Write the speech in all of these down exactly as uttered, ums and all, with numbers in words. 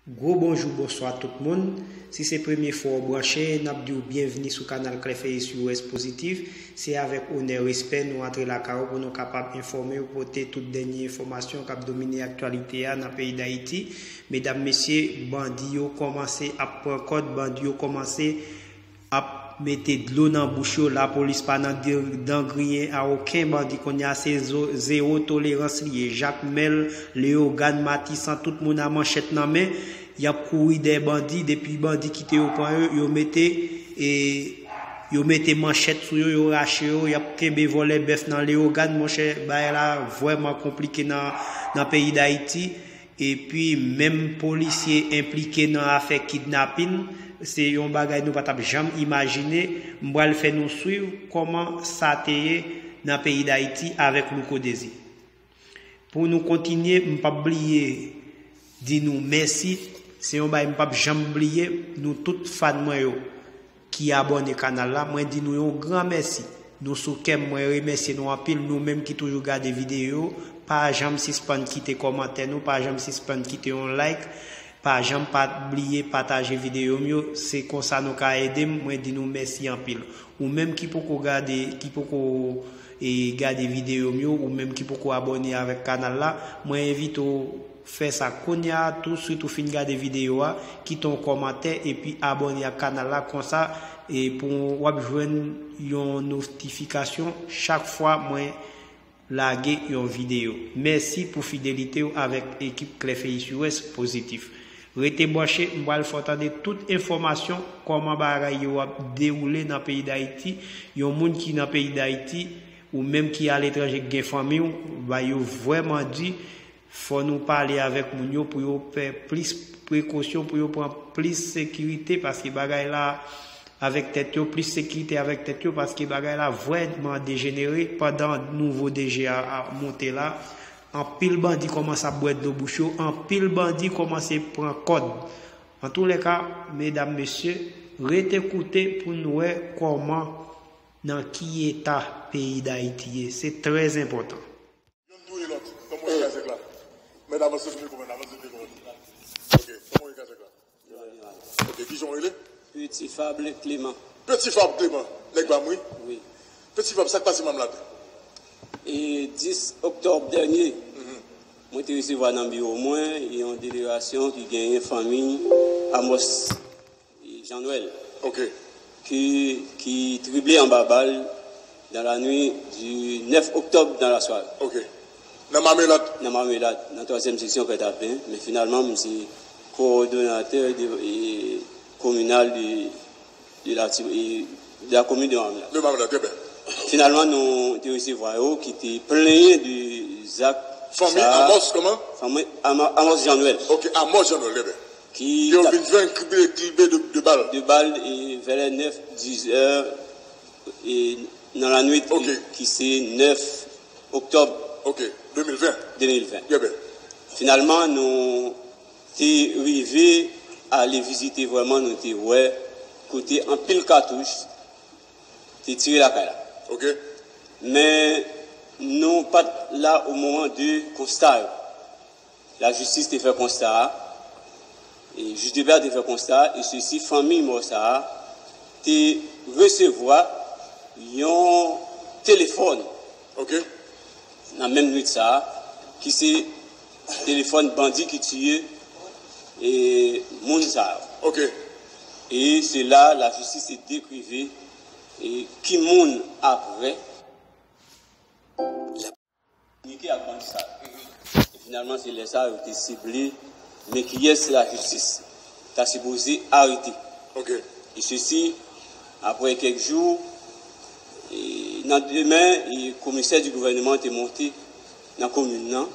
Gwo bonjou, bonswa tout moun. Si se premye fwa w branche, n ap di w byenvni sou kanal Klè Feyis U S Pozitif. Se avèk onè, respè nou antre lakay ou pou nou kapab enfòme w, pote tout dènye enfòmasyon k ap domine aktyalite a nan peyi Dayiti. Medam, mesye, bandi yo kòmanse ap pran kòd, bandi yo kòmanse ap mete dlo nan bouch yo. Lapolis pa nan de-, dan griyen a okenn bandi. Kounye a, se zo-, zewo tolerans li ye. Jakmèl, Leyogàn, Matisan, tout moun a manchèt nan men. Y ap kouri dèyè bandi. Depi bandi kite yo pran yo, yo mete, e, yo mete manchèt sou yo, yo rache yo. Y ap kenbe vòlè bèf nan Leyogàn. Monchè, bagay la vrèman konplike nan, nan peyi Dayiti. Epi, menm polisye enplike nan afè kidnapin, se yon bagay nou pa t ap janm imajine. M pral fè nou swiv kòman sa te ye nan peyi Dayiti avèk Louko Dezi. Pou nou kontinye, m p ap bliye di nou mèsi. Se yon bagay m p ap janm bliye. Nou tout fan mwen yo ki abòne kanal la, mwen di nou yon gran mèsi. Nou sou kè m, mwen remèsye nou anpil. Nou menm ki toujou gade videyo yo, pa janm sispann kite kòmantè nou, pa janm sispann kite yon like, pa janm pa bliye pataje videyo m yo. Se konsa nou ka ede m, mwen di nou mèsi anpil. Ou menm ki poko gade, ki poko, e, gade videyo m yo, ou menm ki poko abòne avèk kanal la, mwen envite w fè sa kounye a, touswit ou fin gade videyo a, kite yon kòmantè epi abòne ak kanal la konsa, e pou w ap jwenn yon notifikasyon chak fwa mwen lage yon videyo. Mèsi pou fidelite w avèk ekip Klè Feyis U S Pozitif. Rete branche, m pral fè w tande tout enfòmasyon, kòman bagay yo ap dewoule nan peyi Dayiti. Yon moun ki nan peyi Dayiti, ou menm ki aletranje, k gen fanmi w, ba yo vrèman di, fò nou pale avèk moun yo pou yo fè plis prekosyon, pou yo pran plis sekirite, paske bagay la avèk tèt yo, plis sekirite avèk tèt yo, paske bagay la vrèman dejenere pandan nouvo D G a, a monte la. Anpil bandi kòmanse ap bwè dlo bouch yo, anpil bandi kòmanse pran kòd. Antoulèka, medam, mesye, rete koute pou n wè kòman, nan ki eta peyi Dayiti ye. Se trè enpòtan. Youn touye lòt. Kòman w ye, Kazèk la? Mèt avanse pou mikwo, mèt avanse pou mikwo. Ok, kòman w ye, Kazèk la? Ok, kijan w rele? Petit Fable Clément. Petit Fable Clément, nèg ba m, wi. Wi. Petit Fable, sa k pase, Mamlad? E dis oktòb dènye, mhm, mwen te resevwa nan biwo mwen yon delegasyon ki genyen fanmi Amos e Jean Noël, ok, ki, ki trible anba bal dans la nuit du neuf octobre dans la soirée. Ok. Nan Mamelad? Nan Mamelad, nan twazyèm seksyon Pètapen, men finalman, m se kowòdonatè de, e, kominal de, de la, e, de la commune de Mamelad. De Mamelad, trè byen. Finalman, nou te resevwa yo ki te plenyen de zak. Fanmi sa, Amos, kòman? Fanmi Ama-, Amos Jean Noël. Ok, Amos Jean Noël, trè byen. Ki yo vin jwenn krible, krible de, de bal. De bal, e, vè lè nèf, diz è, e, nan lannuit, ok, ki, ki se nèf oktòb, ok, de mil ven. De mil ven. Trè byen. Finalman, nou te rive ale vizite vrèman, nou te wè kote anpil katouch te tire lakay la. Ok. Men nou pa t la o moman de konsta yo. Lajistis te fè konsta a, e jij de pè a te fè konsta a, e sesi fanmi mò sa a te resevwa yon telefòn, ok, nan menm nwit sa a, ki se telefòn bandi ki tiye, e, moun sa yo. Ok. E se la lajistis te dekrive, e, ki moun apre. Kominike ak bandi sa yo. E finalman, se lè sa yo te sible, men kiyès lajistis ta sipoze arete. Ok. E sesi, apre kèk jou, e, nan demen, e, komisè di gouvènman te monte nan komin nan.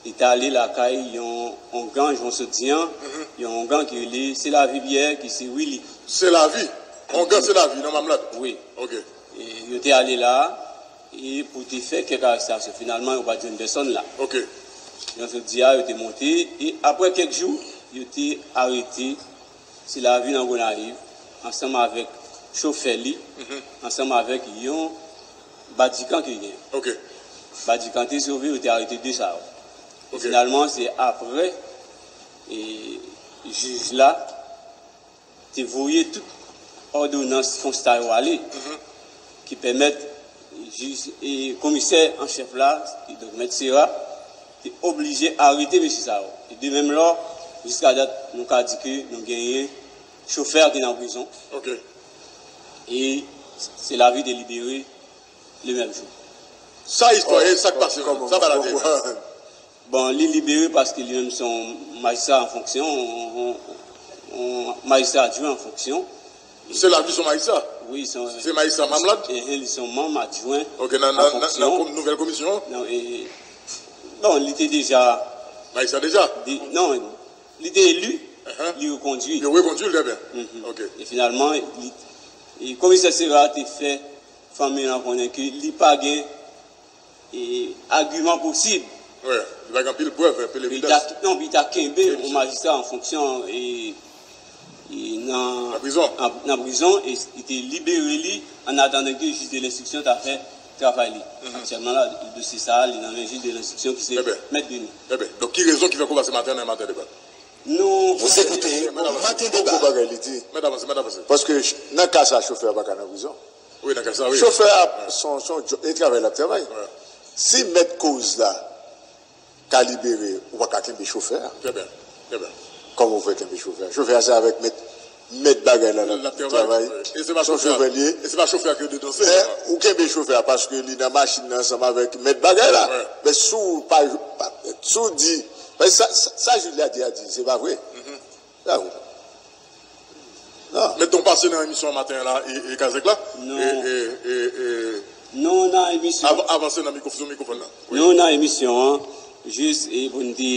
Li t ale lakay yon ongan, jan w sot di an, mhm, yon ongan ki rele Selavi Pierre, ki se Willy. Selavi? Ongan Selavi, nan Mamlad? Wi. Ok. E yo te ale la, e pou te fè kèk arestasyon. Finalman, yo pa t jwenn pèsonn la. Ok. Jan w sot di a, yo te monte, e apre kèk jou, yo te arete Selavi nan Gonayiv, ansanm avèk chofè li, mhm, ansanm avèk yon badikan ki gen. Ok. Badikan te sove, yo te arete de sa yo. E ok, finalman, se apre, e, Jij la te voye tout òdonans konsta yo ale, ki pèmèt jij e komisè an chèf la, ki donk mèt Sera, te oblije arete mesye sa yo. E de menm lò, jiska dat, nou ka di ke nou genyen chofè ki nan prizon. Ok. E se la vi de libere le menm jou. Sa istwa e sa k pase sa bagay la te. Bon, li libere paske li menm se yon majistra an fonksyon, yon, yon, yon majistra adjwen an fonksyon. Se la vi son majistra. Wi, se yon. Se majistra Mamlad. Ehe, li se yon manm adjwen. Ok, nan nan nan nouvèl komisyon. Non, e, bon, li te deja. Majistra deja. Non, li te eli, li rekondwi. Yo rekondwi l trè byen. Ok. E finalman, li, e komisè Sera te fè fanmi an konnen ke li pa gen e, agiman posib. Wi, li pa gen anpil prèv, anpil evidans. Non, pou li ta kenbe yon majistra an fonksyon e, e nan, nan prizon. Nan, nan prizon e li te libere li an atandan ke jij de lenstriksyon ta fè travay li. Aktyèlman la, dosye sa a, li nan men jij de lenstriksyon ki se mèt Denis. Trè byen. Donk, ki rezon ki fè w pase maten an nan maten deba? Nou. Vou se koute maten deba. Mèt avanse, mèt avanse. Paske nan ka sa, chofè a pa ka nan prizon. Wi, nan ka sa, wi. Chofè a, se yon, se yon djòb, e travay l ap travay. Si mèt koz la ka libere, ou pa ka kenbe chofè a. Trè byen, trè byen. Kòman ou fè kenbe chofè a? Chofè a se avèk mèt, mèt bagay la l ap travay. Se yon chofè li ye. E se pa chofè a ki yo denonse. Ou kenbe chofè a paske li nan machin nan ansanm avèk mèt bagay la. Men si w pa, si w di, sa, sa jij la di a di, se pa vre. Bravo. Non. Mèt, ou pase nan emisyon an maten an la e, e Kazèk la? Non. E, e, e, e, Non, nan emisyon. Av, avanse nan mikwo, sou mikwofòn nan. Non, nan emisyon an, jis e pou n te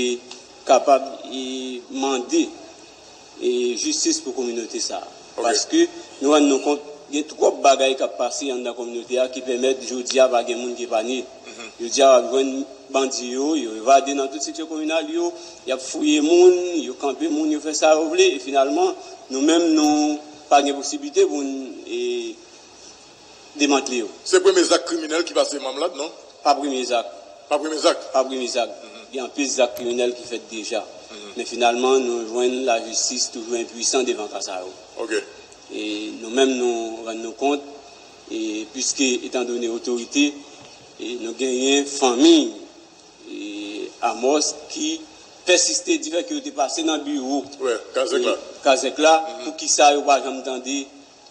kapab e mande e jistis pou kominote sa a. Paske nou rann nou kont gen twòp bagay k ap pase anndan kominote a ki pèmèt jodi a pa gen moun ki epanye. Jodi a w ap jwenn bandi yo, yo evade nan tout seksyon kominal yo, y ap fouye moun, yo kanpe moun, yo fè sa yo vle, e finalman, nou menm nou pa gen posiblite pou n e, demantle yo. Se premye zak kriminèl ki pase Mamlad, non? Pa premye zak. Pa premye zak? Pa premye zak. Gen anpil zak kriminèl ki fèt deja. Men finalman, nou jwenn lajistis toujou enpwisan devan ka sa yo. Ok. E nou menm, nou rann nou kont, e piske, etandone otorite, e nou genyen fanmi e Amos ki pèsiste di fè ke yo te pase nan biwo Kazèk la, Kazèk la, poukisa yo pa janm tande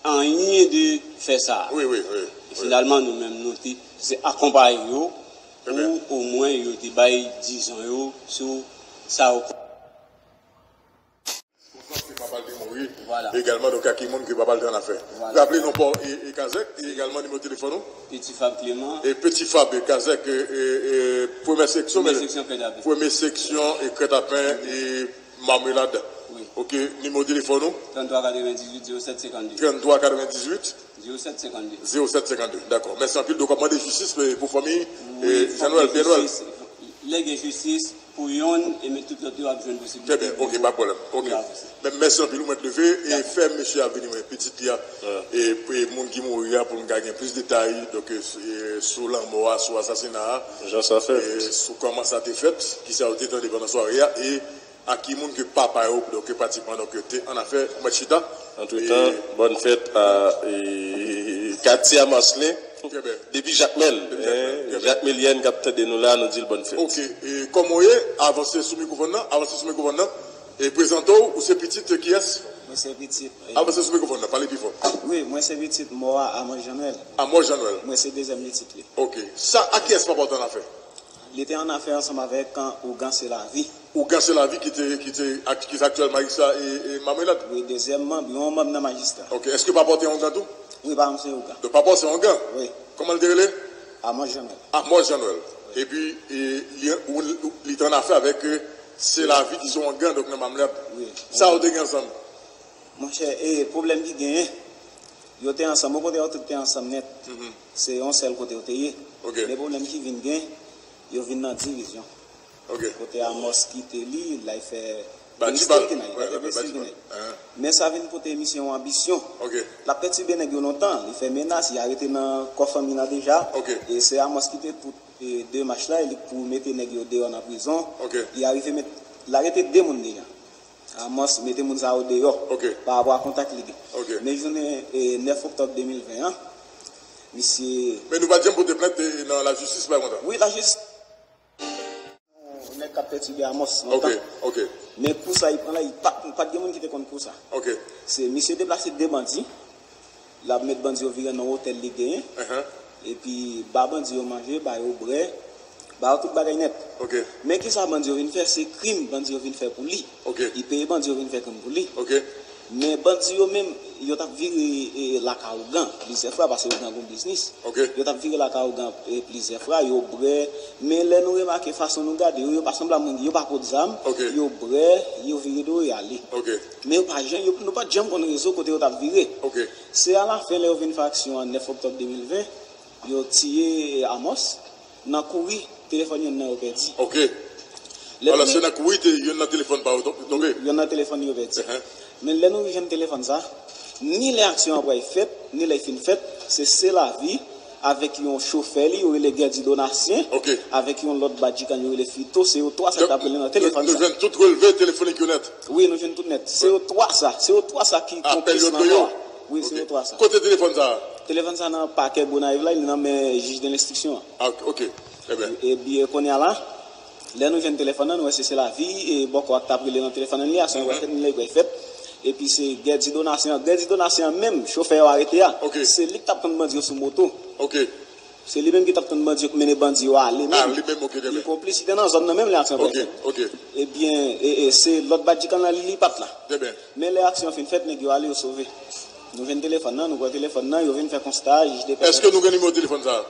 anyen de fè sa a. Wi, wi, wi. E finalman, nou menm, nou te se akonpaye yo pou omwen yo te bay dizon yo sou sa yo. Konprann ke papa l te mouri egalman, donk a ki moun ke papa l te annafè. Raple non pa w e, e Kazèk, e egalman nimewo telefòn ou? Petit Fab Clément. E Petit Fab e Kazèk, e, e, e, premyè seksyon, Premye seksyon Krèt Apen. Premye seksyon e Krèt Apen e Mamelad. Wi. Ok, nimewo telefòn ou? Tranntwa katrevendizuit zewo sèt senkannde. Tranntwa katrevendizuit zewo sèt senkannde. Zewo sèt senkannde, dakò. Mèsi anpil. Donk, w ap mande jistis pou fanmi Jean Noël, Pierre Noël. Lè gen jistis pou yonn, e men tout lòt yo ap jwenn posiblite. Trè byen, ok, pa pwoblèm. Ok. Men mèsi anpil, ou mèt leve e fè mesye a vini wè pitit li a. E, e moun ki mouri a pou n ka gen plis detay, donk, e, sou lanmò a, sou asasina a. Jan sa fèt. E sou kòman sa te fèt, kisa yo te tande pandan sware a, e a ki moun ke papa yo, donk, pratikman, donk, te annafè, ou mèt chita. Antretan, bòn fèt a, e, Katia Marcelin. Depi Jakmèl. Jakmèlyèn k ap tande nou la, nou di l bòn fèt. Ok. E kòman w ye? Avanse sou mikwofòn nan. Avanse sou mikwofòn nan. E prezante w. Ou se pitit kiyès? Mwen se pitit. Avanse sou mikwofòn nan. Pale pi fò. Wi, mwen se pitit mò a Amos Jean Noël. Amos Jean Noël. Mwen se dezyèm pitit li. Ok. Sa, a kiyès papa w te annafè? Li te annafè ansanm avèk, an, Ougan Selavi. Ougan Selavi ki te, ki te, ki se aktyèl majistra e, e Mamelad? Wi, dezyèm manm, yon manm nan majistra. Ok. Èske papa w te yon ougan tou? Wi, papa m se yon ougan. Donk, papa w se yon ougan? Wi. Kòman l te rele? Amos Jean Noël. Amos Jean Noël. Epi, e, li, ou, li te annafè avèk, e, Selavi ki se yon ougan, donk nan Mamelad. Wi. Sa yo te gen ansanm? Monchè, e, pwoblèm ki genyen, yo te ansanm, yon kote yo tout te ansanm nèt. Se yon sèl kote yo te ye. Ok. Men pwoblèm ki vin gen, yo vin nan divizyon. Ok. Kote Amos kite li, l al fè Ba bèl ti bal. stil ki nan, li Wè, te wè, bèl ba stil ti ki bal. nan. Men sa vin pote misye yon anbisyon. Ok. L ap pètibe nèg yo lontan, li fè menas, li arete nan kò fanmi nan deja. Ok. E se Amos ki te pou e demach la, e li pou mete nèg yo deyò nan prizon. Ok. Li arive met, l arete de moun deja. Amos mete moun sa yo deyò. Ok. Pa rapò a kontak li gen. Ok. Men jounen, e, nèf oktòb de mil ven an, misye Men nou pa t janm pote plent, e, nan lajistis, pa kontan? Wi, lajistis. Nèg k ap pètibe Amos lontan. Ok, ok. Men kou sa li pran la, li pa, pa t gen moun ki te konn kou sa. Ok. Se misye deplase de bandi, l ap met bandi yo vire nan otèl li genyen, epi ba bandi yo manje, ba yo bwè, ba yo tout bagay nèt. Ok. Men kisa bandi yo vin fè? Se krim bandi yo vin fè pou li. Ok. Li peye bandi yo vin fè krim pou li. Ok. Men bandi yo menm, yo t ap vire, e, lakay Ougan plizyè fwa, paske Ougan gon biznis. Ok. Yo t ap vire lakay Ougan, e, plizyè fwa, yo bwè. Men lè nou remake fason nou gade yo, yo pa sanble a moun, yo pa pot zam, ok, yo bwè, yo vire do yo ale. Ok. Men yo pa janm, yo, nou pa t janm konn rezo kote yo t ap vire. Ok. Se alafen lè yo vin fè aksyon an nèf oktòb de mil ven, yo tiye, e, Amos. Nan kouri, telefòn yonn nan yo pèdi. Ok. Alò, se nan kouri, te, yonn nan telefòn pa yo to-, tonbe? Yonn nan telefòn yo pèdi. Men lè nou jwenn telefòn sa, ni lè aksyon an pral fèt, ni lè l fin fèt, se Selavi avèk yon chofè li, yo rele Gèdi Donasyen, avèk yon lòt badjikan yo rele Fito, se yo twa sa k t ap rele nan telefòn sa. Donk, nou jwenn tout relve telefonik yo nèt? Wi, nou jwenn tout nèt. Se yo twa sa, se yo twa sa ki konplis nan mò a. Wi, se yo twa sa. Kote telefòn sa a? Telefòn sa nan pakè Gonayiv la, li nan men jij de lenstriksyon an. Ah, ok, ok. Trè byen. Ebyen, kounye a la, lè nou jwenn telefòn nan, nou wè se Selavi, e bòkò a k t ap rele nan telefòn nan li a, se yon bagay fèt, ni lè l pral fèt. Epi se Gèdi Donasyan, Gèdi Donasyan menm, chofè yo arete a, se li k t ap tann bandi yo sou moto. Ok. Se li menm ki t ap tann bandi yo, k mennen bandi yo ale menm. Ah, li menm, ok, trè byen. Li konplis, li te nan zòn nan menm lè aksyon an pral fèt. Ok, ok. Ebyen, e, e, se lòt badjikan nan li, li pa t la. Trè byen. Men lè aksyon an fin fèt, nèg yo ale, yo sove. Nou jwenn telefòn nan, nou pran telefòn nan, yo vin fè konsta, jij de pè. Èske nou gen nimewo telefòn sa a?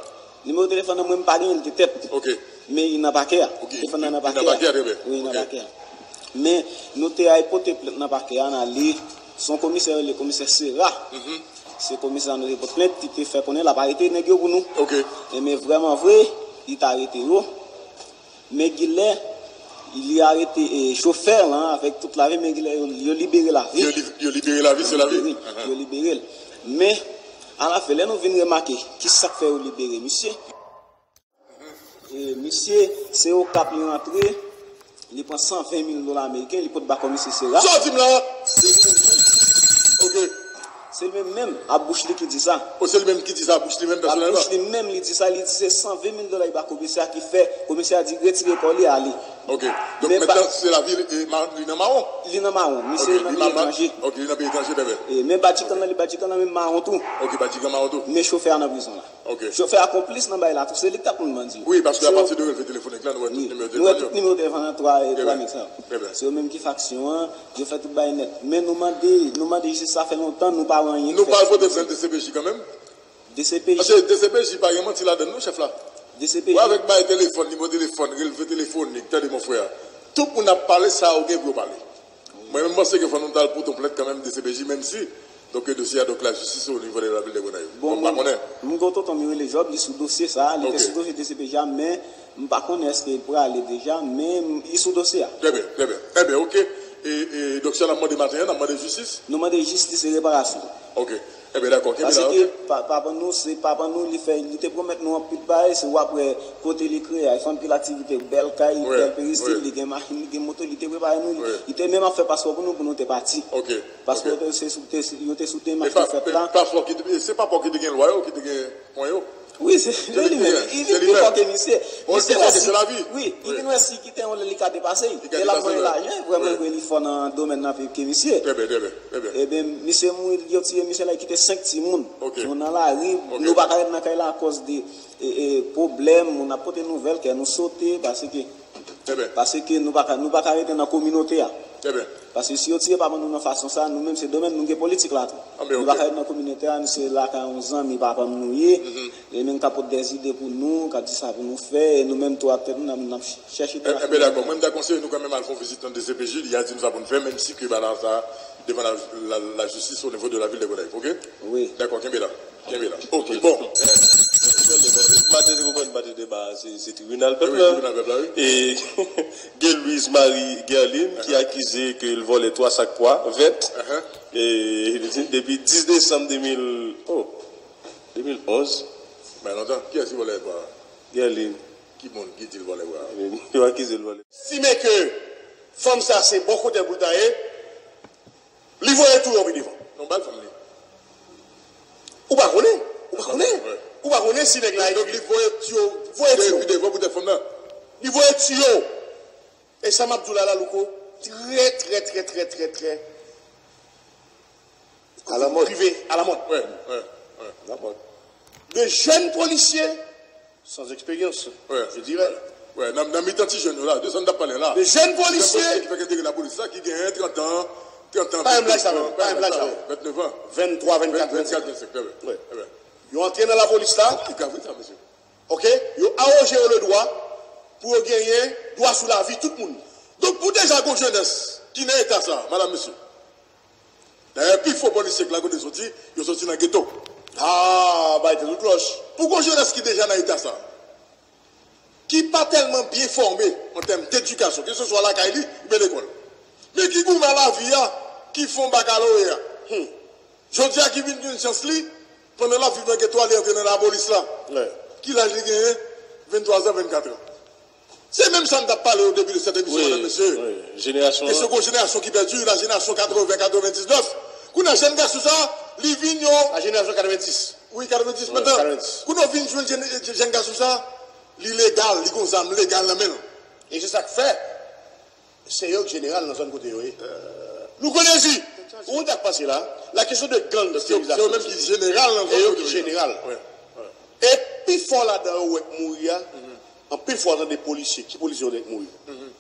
Nimewo telefòn nan, mwen, m pa genyen, li te tèt. Ok. Men li nan pakè a. Ok, telefòn nan nan pakè a. Li nan pakè a, trè byen. Wi, li nan pakè a. Men nou te al pote plent nan pakè a, n ale. Se yon komisè yo rele komisè Sera. Se komisè sa nou te pot plent, li te fè konnen l ap arete nèg yo pou nou. Ok. E men vrèman vre, li t arete yo. Men gilè, li arete, e, chofè lan avèk tout lavi, men gilè, yo, yo libere lavi. Yo li-, yo libere lavi, se lavi. Yo libere, yo libere l. Men, alafen, lè nou vin remake, kisa k fè yo libere misye? E, misye, se Okap li rantre, li pran san ven mil dola ameriken, li pot ba komisè Sera. Sa w di m la? Se li menm. Ok. Se li menm menm, a bouch li ki di sa. O, se li menm ki di sa, a bouch li menm pèsonèlman? A bouch li menm, li di sa, li di se san ven mil dola li ba komisè a ki fè komisè a di retire kò li ale. Ok. Donk, mentnan, Selavi, e, ma-, li nan mawon? Li nan mawon, misye nan peyi etranje. Ok, li nan peyi etranje, bèbè. E, men badjikan nan, li badjikan nan menm mawon tou. Ok, badjikan mawon tou. Men chofè a nan prizon la. Ok. Chofè a konplis nan bagay la tou, se li k t ap pran bandi yo. Wi, paske apati de relve telefonik la, nou wè tout nimewo telefòn yo. Nou wè tout nimewo telefòn nan, twa, e, twa nèg sa yo. Trè byen. Se yo menm ki faksyon an, yo fè tout bagay nèt. Men nou mande, nou mande jistis, sa fè lontan nou pa wè anyen ki fèt. Nou pa pote plent D C P J kanmenm? D C P J. Paske D C P J pa gen manti ladann non, chèf la. D C P J. Wè, avèk bagay telefòn, nimewo telefòn, relve telefonik, tande mon frè. Tout moun ap pale sa yo gen pou yo pale. Mwen menm, m panse ke fò nou t al pote yon plent kanmenm D C P J, menm si, donk, dosye a, donk, lajistis o nivo de lavil de Gonayiv. Bon, m pa konnen. Mwen gen tonton m yo rele Job, li sou dosye sa a, li te sou dosye D C P J a, men m pa konnen èske l prale deja, men li sou dosye a. Trè byen, trè byen. Trè byen, ok. E, e, donk, sa n ap mande maten an, n ap mande jistis? Nou mande jistis e reparasyon. Ok. Ebyen, dakò, kenbe la, ok. Paske pa-, papa nou, se papa nou, li fè, li te pwomèt nou anpil bagay, se w ap wè kote li kreye a, li fè anpil aktivite, bèl kay, bèl peristil, li gen machin, li gen moto, li te prepare nou, li, li te menm ap fè paspò pou nou, pou nou te pati. Ok. Paske yo te, se sou, te, yo te sou demach ki fèt la. E pa, e pa fò ki te, e se pa fò ki te gen lwa yo, ki te gen pwen yo? Wi, se li menm. Li vin pi fò ke misye. Misye vin wè si, wi, li vin wè si ki te yon lè li ka depase. E l ap voye lajan, vrèman vre, li fò nan domèn nan pi ke misye. Trè byen, trè byen, trè byen. Ebyen, misye mouri, yo tiye misye la, li kite senk timoun. Ok. Nou nan lari, nou pa ka ret nan kay la akoz de, e, e, pwoblèm, moun ap pote nouvèl, kè nou sote, paske Trè byen. Paske nou pa ka, nou pa ka rete nan kominote a. Trè byen. Paske si yo tiye papa nou nan fason sa, nou menm se domèn nou gen politik la tou. Ah, men, ok. Nou pa ka rete nan kominote a, nou se lakay yon zanmi papa m nou ye. Mhm. E menm k ap pote dèzide pou nou, k ap di sa pou nou fè, e nou menm tou ak tèt nou, n ap, n ap chèche tou. E, e byen, dakò. Mwen, m ta konseye nou kanmenm al fè yon vizit nan D C P J, li a di nou sa pou nou fè, menm si ke bagay sa devan la, la, lajistis o nivo de lavil de Gonayiv, ok? Wi. Dakò, kenbe la. Kenbe la. Ok, bon. Maten, te konprann, maten deba, se, se tribinal pèp la. Wi, tribinal pèp la, wi. E gen Louise Marie Guerline ki akize ke l vòlè twa sak pwa vèt. E depi dis desanm de mil, oh, de mil onz. Bay lontan. Kiyès ki vòlè pwa? Guerline. Ki moun ki di l vòlè pwa? Yo akize l vòlè. Estime ke fanm sa se bò kote pou l ta ye, Yo pi devan. Non, ba l fanm li. Ou pa konnen? Ou pa konnen? Ou pa konnen si nèg la... Donk, li voye tiyo. Voye tiyo. Pi devan poutèt fanm nan. Li voye tiyo. E sa m ap di w la, la, Louko, trè, trè, trè, trè, trè, trè prive, alamòd. Wi, wi, wi. Alamòd. De jeunes policiers sans expérience, je dirais. Wi, nan, nan mitan ti jèn yo la, de sa n t ap pale la. De jeunes policiers. Jèn polisye ki fèk entegre lapolis la, ki genyen trant an, trant an, pa menm laj sa menm, pa menm laj sa menm. Vennnev an. Venntwa, vennkat, vennsenk. Vennkat, vennsenk, trè byen. Wi. Trè byen. Yo antre nan lapolis la. Sa pa grav, wi, sa, mesye. Oke? Yo awoje yo le dwa pou yo genyen dwa sou lavi tout moun. Donk, pou deja gon jenès ki nan eta sa, madanm, mesye, dayè, pifò polisye k la kote soti, yo soti nan geto. Ah, bay tèt ou klòch. Pou gon jenès ki deja nan eta sa, ki pa tèlman byen fòme an tèm dedikasyon, keseswa lakay li oubyen lekòl, men ki goumen a lavi a, ki fè yon bakaloreya. Hmm. Jodi a ki vin jwenn chans li, pandan l ap viv nan geto a, li antre nan lapolis la. Wi. Ki laj li genyen? Venntwa zan, vennkat an. Se menm sa n t ap pale o debi de sèt emisyon, wi, madanm, mesye. Wi, jenerasyon an. Kesyon gon jenerasyon ki pèdi, la jenerasyon katreven, katrevendiznèf. Kounye a, jèn gason sa, li vin yon... La jenerasyon katrevenndis. Wi, katrevenndis, wi, mentnan. Katrevenndis. Kounye a, w vin jwenn jèn, jèn gason sa, li legal, li gon zam legal nan men l. E se sa k fè se yo k jeneral nan zòn kote yo ye. Louko Dezi, ou wè sa k pase la? La kesyon de gangsterizasyon. Se yo menm ki jeneral nan zòn kote yo ye. E yo ki jeneral. Wi, wi. E pifò ladan yo ou wè k mouri a, anpil fwa w tande polisye, ki polisye w wè k mouri?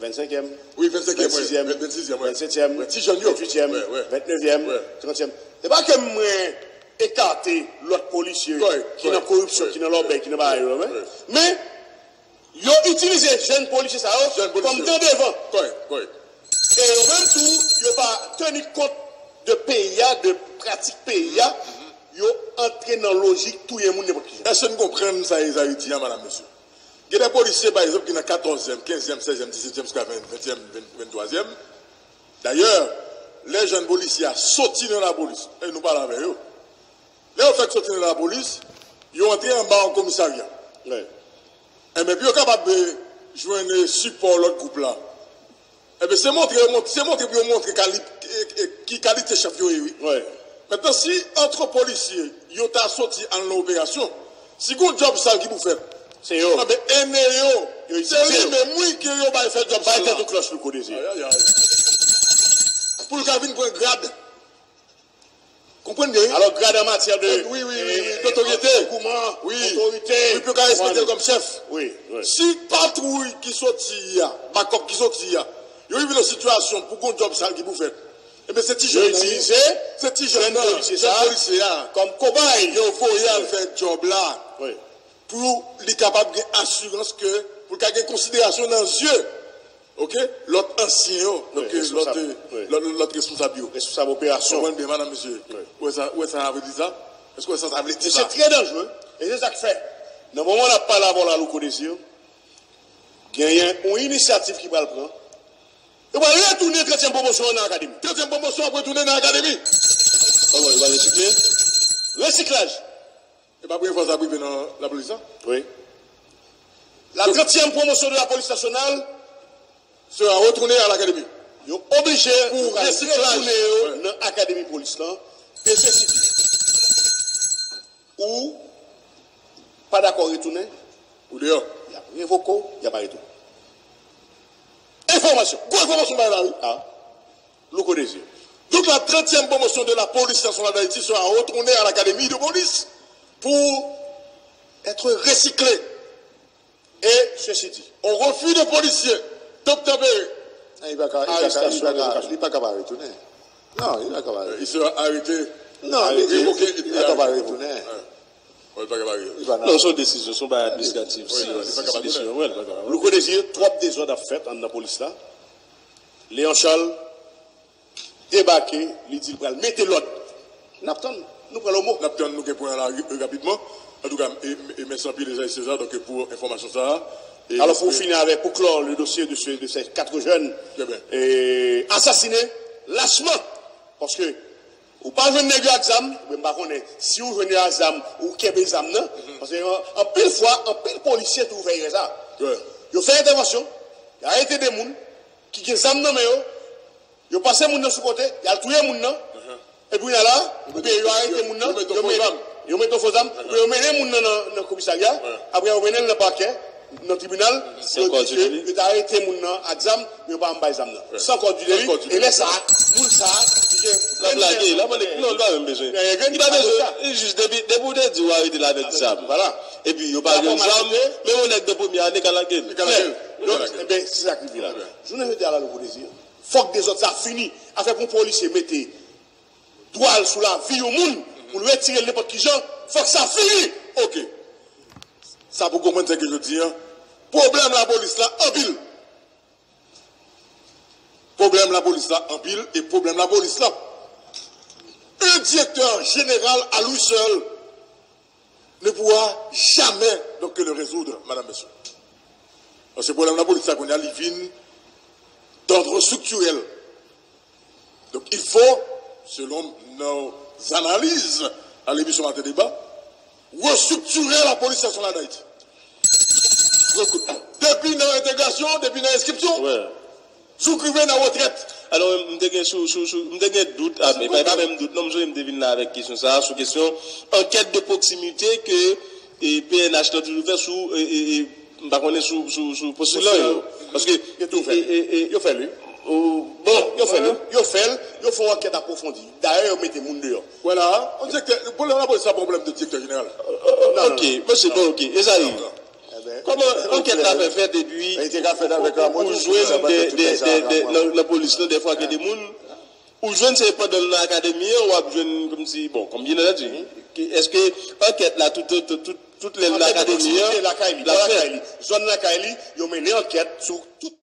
Vennsenkyèm, wi, vennsenkyèm, wi, vennsizyèm, vennsizyèm, wi, vennsetyèm, wi, ti jèn yo, venntuityèm, wi, wi, ventnevyèm, wi, trantyèm. Se pa ke mwen ekate lòt polisye ki nan koripsyon, ki nan lòbèy, ki nan bagay yo, men, men yo itilize jèn polisye sa yo kòm tan devan. Kòrèk, kòrèk. E yo menm tou, yo pa teni kont de peyi a, de pratik peyi a, yo antre nan lojik touye moun nenpòt kijan. Èske n konprann sa Ezayi di a, madanm, mesye? Gen de polisye, pa egzanp, ki nan katòzyèm, kenzyèm, sèzyèm, disetyèm, jiska ven, ventyèm, ven, venntwazyèm. Dayè, lè jèn polisye a soti nan lapolis, e nou pale avè yo, lè yo fèk soti nan lapolis, yo antre anba yon komisarya. Wi. Enben, pou yo kapab, eh, jwenn, eh, sipò lòt gwoup la, enben, se montre yo mont-, se montre pou yo montre kali-, eh, eh, ki kalite chèf yo ye, wi. Wi. Mentnan, si ant polisye yo ta soti al nan operasyon, si gon djòb sal ki pou fèt, se yo. Enben, ene yo, se li menm, wi, ke yo bay fè djòb sal la. Bay tèt ou klòch, Louko Dezi. Ay, ay, ay. Pou l ka vin pran grad. Konprann byen, wi. Alò, grad an matyè de, wi, wi, wi, wi, eh, dotorite, gouman, wi, otorite, wi, pou yo ka respekte l kòm chèf. Wi, wi. Si patwouy ki soti a, bakòp ki soti a, yo rive nan sitiyasyon pou gon djòb sal ki pou fèt, enben, se ti jèn nan, se ti jèn nan, jèn polisye a, kòm kobay, yo voye al fè djòb la. Wi. Pou li kapab gen asirans ke, pou l ka gen konsiderasyon nan zye, oke, lòt ansyen yo, donk, lòt, lòt, lòt responsab yo. Responsab operasyon. Konprann byen, madanm, mesye. Wi. Ou wè sa, ou wè sa sa vle di sa? Èske ou wè sa sa vle di sa? E se trè danjre. E se sa k fè, nan moman n ap pale avè w la, Louko Dezi, genyen yon inisyativ ki pral pran. Yo pral retounen trantyèm pwomosyon an nan akademi. Trantyèm pwomosyon ap retounen nan akademi. Kòman, yo pral resikle? Resiklaj. E pa premye fwa sa ap rive nan lapolis la? Wi. La trentième promotion de la police nationale sera retournée à l'académie. Yo oblije pou retounen yo nan akademi polis lan. Mesye Sidi, ou pa dakò retounen, ou deyò. Y ap revoke w, y ap arete w. Enfòmasyon. Gwo enfòmasyon bay la, wi. Ah. Louko Dezi. Donc, la trentième promotion de la police nationale d'Haïti sera retournée à l'académie de police pour être recyclée. Et ceci dit, au refus de policiers d'obtempérer. Ah, li pa ka, li pa ka, li pa ka, li pa ka pa retounen. Non, li pa ka pa retounen. Il sera arrêté, non, li, révoqué, li, li pa ka pa retounen. Non, se yon desizyon, se yon bagay administratif, se, se desizyon, wi, li pa ka pa retounen. Louko Dezi, twòp dezòd ap fèt anndan polis la. Léon Charles debake, li di l pral mete lòd. N ap tann, nou pran l o mo. N ap tann, nou gen pwen la rapidman. Antouka, e, e mèsi anpil, Esaïe César, donk, pou enfòmasyon sa a. Alò, pou fini avèk, pou clore le dossier de ce, de ces quatre jeunes, eh ben, eh, assassiné lâchement. Paske ou pa jwenn nèg yo ak zam, oubyen m pa konnen si ou jwenn yo ak zam, ou kenbe zam nan. Paske an-, anpil fwa, anpil polisye tou fè erè sa. Yo fè entèvansyon, yo arete de moun ki gen zam nan men yo, Yo pase moun nan sou kote, y al touye moun nan. Epi kounye a la, yo arete moun nan, yo mennen, yo mete yon fo zam, epi yo mennen moun nan nan, nan komisarya, apre yo mennen l nan pakè, nan tribinal, yo di ke yo te arete moun nan ak zam, men yo pa janm bay zam nan. San kòd di deli, e lè sa a, moun sa a, li gen L ap lage, l ap lage, non, li pa menm bezwen. Li pa bezwen, li jis depi, depi w te di w arete l avèk zam. Epi yo pa jwenn zam, men yon nèg de premye ane ka lage l. Donk, ebyen, se sa k rive la. Jounen jodi a la, Louko Désir, fòk dezòd sa fini. Afè pou yon polisye mete dwa l sou lavi yon moun, pou l retire l nenpòt ki jan, fòk sa fini. Ok. Sa pou konprann, se ke jodi a, pwoblèm lapolis la anpil. Pwoblèm lapolis la anpil, e pwoblèm lapolis la, un directeur général à lui seul ne pourra jamais donc le résoudre, madame, monsieur. Paske pwoblèm lapolis la kounye a, li vin d'ordre structurel. Donc, il faut, selon nos analyses à l'émission Matin Débat, restructurer la police nationale d'Haïti. Depi nan entegrasyon, depi nan enskripsyon, jouk rive nan retrèt. Alò, m te gen sou, sou, sou, m te gen dout, ah, men pa, pa menm dout, non, m sonje m te vin la avèk kesyon sa a, sou kesyon ankèt de pwoksimite ke, e, P N H lan toujou fè sou, e, e, e, m pa konnen sou, sou, sou postilan yo. Paske, yo tou fè. E, e, e, yo fè li. Bon, yo fè li. Yo fè l, yo fè yon ankèt apwofondi. Dayè, yo mete moun deyò. Vwala, yon direktè, pwoblèm lapolis la, pwoblèm de direktè jeneral. Ok, mesye, bon, ok, e sa rive. Kòman ankèt la fè fèt epi ou jwenn de, de, de, de, nan, nan polis lan, dèfwa gen de moun, ou jwenn se pandan l nan akademi an, w ap jwenn kòmsi, bon, kòm byen antandi, èske ankèt la, tout, tout, tout, tout lè l nan akademi an, l ap fèt? Zòn lakay li, yo mennen ankèt sou tout.